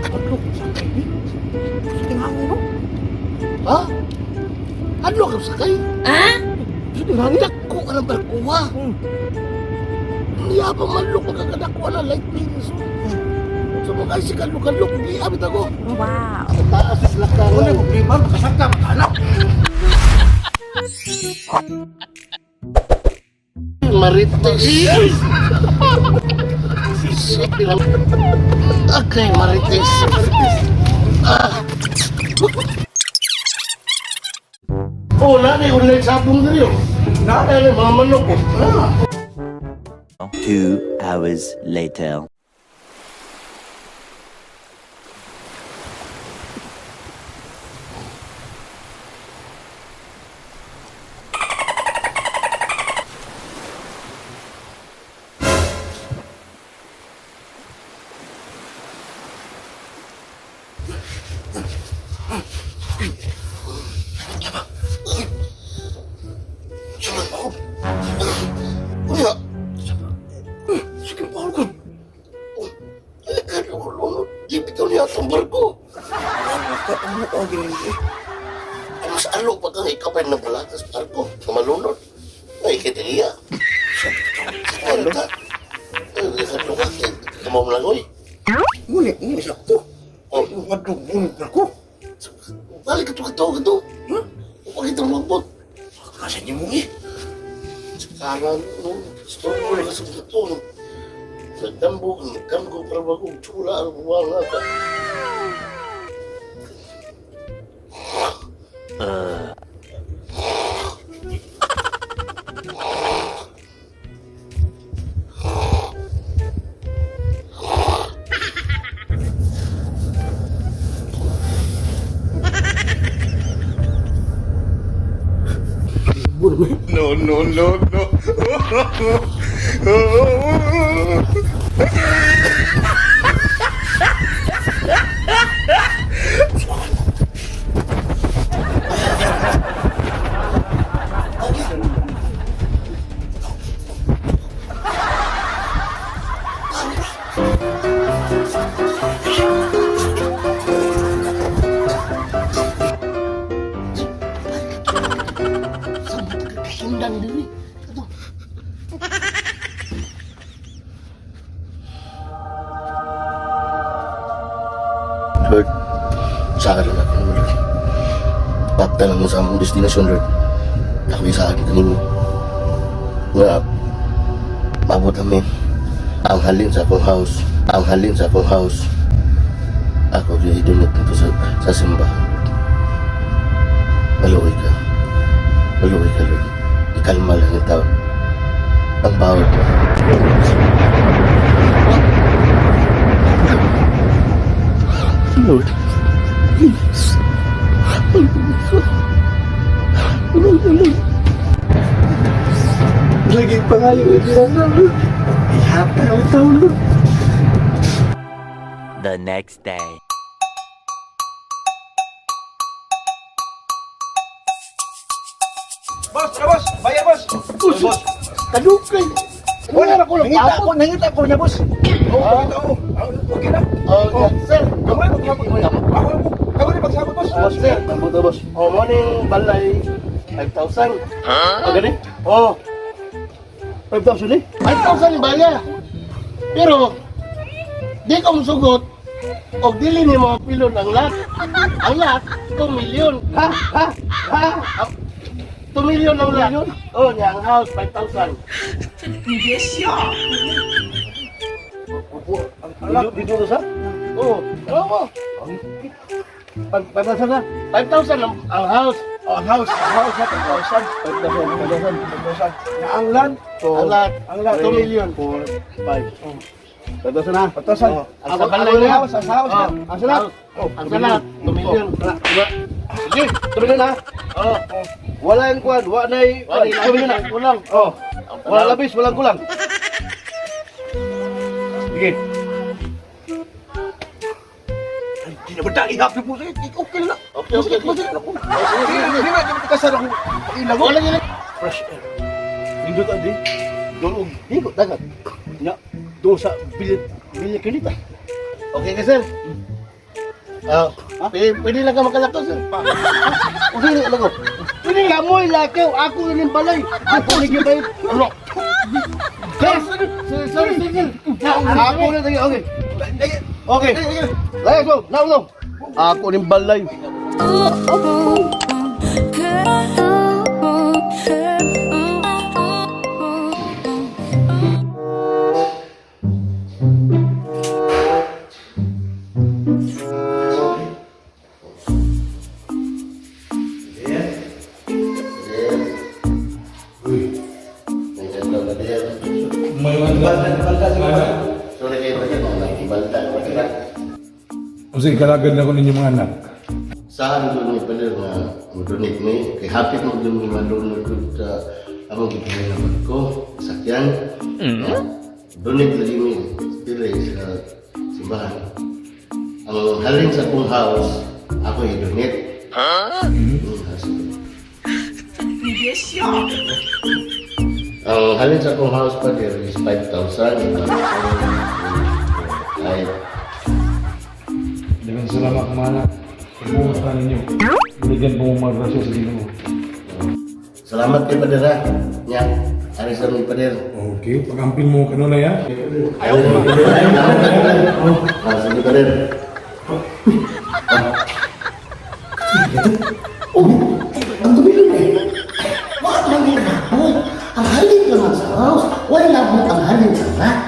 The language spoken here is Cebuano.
Hadlok sakay ni. Sa hangin no? Ha? Hadlok ka sakay? Ha? Sa hangin? Dako ka ng barko, ha? Niya pa manlok magkakadako na light beams. So mga si kadlok-kadlok, di abit ako. Wow. Sa taas is Wala lakaran. problema, makasakta, makahanap. Marites. Okay, Marites. Ah. Oh, na online sabong diri oh. Na na mga manok oh. Ah. 2 hours later. Unya. Sige, Paul ko. Di bitaw niya atong barko. Ano ko ang ginili? Mas alo pa kang ikaw pa nabalatas barko. Malunod. Ay, kita iya. Ano ka? Ay, kadlok ka. Kamaw langoy. Ngunit, ngunit sakto. Oh. Hadlok, ngunit barko. Balik ka to, kato, kato. Huwag itong magbot. Kasan niyo mo eh? Karan, no? Storbo na kasi ito. Nagdambo, nagdambo para bagong tsula, ang buwang nga. No, no, no, no. Sa kahindan diri. Kato. Lord, sa akin lang ako, Lord. Pakta lang mo sa among destinasyon, Lord. Ako sa akin kanimo. Nga, maabot kami. Ang halin sa akong house. Ang halin sa akong house. Ako i-donate nito sa simbahan. Maluoy ka. Maluoy ka, Lord. Ikalma lang yung taon. Ang bawat. Lord, please. Maluoy ka. Lord, Lord. Lagi pa nga yung na. Ihapon ang taon, Lord. The next day. Boss, tara boss! Bayar boss! Boss! Kadukay. Wala ako lang. Nangita ko niya boss. Oo, nangita ko. Okay na. Oh, sir. Ako na magsabot. Ako na ako na magsabot boss. Oh, sir. Mabuto boss. Oh, morning, balay. 5,000. Ah, gani? Oh, 5,000 eh? 5,000 balya. Pero, di ko musugot, og dili ni mo pilon ang lot. Ang lot, 2 million. Ha? Ha? Ha? 2 million ang lot. Oh, niya ang house, 5,000. Opo, ang alak. Dito to sa? Oh, ano mo? 5,000 na? 5,000 ang house. Oh, ang house. Ang house na 5,000. 5,000. 5,000. Na ang land. Ang lot, Ang lot. 2 million. 4, 5. 5,000 na. 5,000. Oh, ang Ang sa balay ang na. house, ang house na. Oh, Ang sa lot. house. Ang sa lot, 2 million. Diba? Sige, 2 million na. Oh, Wala yung kwan, wala na yung wala 2 million na. kulang. Oh, wala labis, walang kulang. Sige. Ay, di na ba dahil happy po sa'yo? Okay na. Okay. Sige, sige, sige. Di ba kasar ako? Ilang Wala nila. Fresh air. Nindot adi. Doon og higo dagat. Nya, doon sa Bilya Kanita. Okay ka, sir? Ah, pwede lang ka makalakaw, sir. Okay lang ako. Pwede kamoy lakaw. Ako rin balay. Ako rin yung balay. Ano? Sir, sir, sir, sir, sir. Ako na tayo. Okay. Okay. Let's go. Now, now. Ako rin balay. Sorry kayo pa dyan, balta ko pa. O sige, kalagad na ko ninyo mga anak. Saan doon ni Pader nga mo-donate mi kay hapit mo doon ni malunod ko sa among gibuhay na ko sakyan. Donate lagi mi dire sa simbahan. Ang halin sa akong house, ako i-donate. Ang halin sa akong house pa there is 5,000. Ay, Daghang salamat mga anak. Ibuhat pa ninyo. Buligan po mong mga grasya sa Ginoo. Salamat kay Pader ha. Nya, ari sa mi Pader. Okay, pag-ampin mo kanunay ha. Ayaw Ah, sige Pader. Oh, ang dumi nun eh. Bakit lang yung rabo? Ang halin ka lang sa house. Wala mo ang halin sa rat.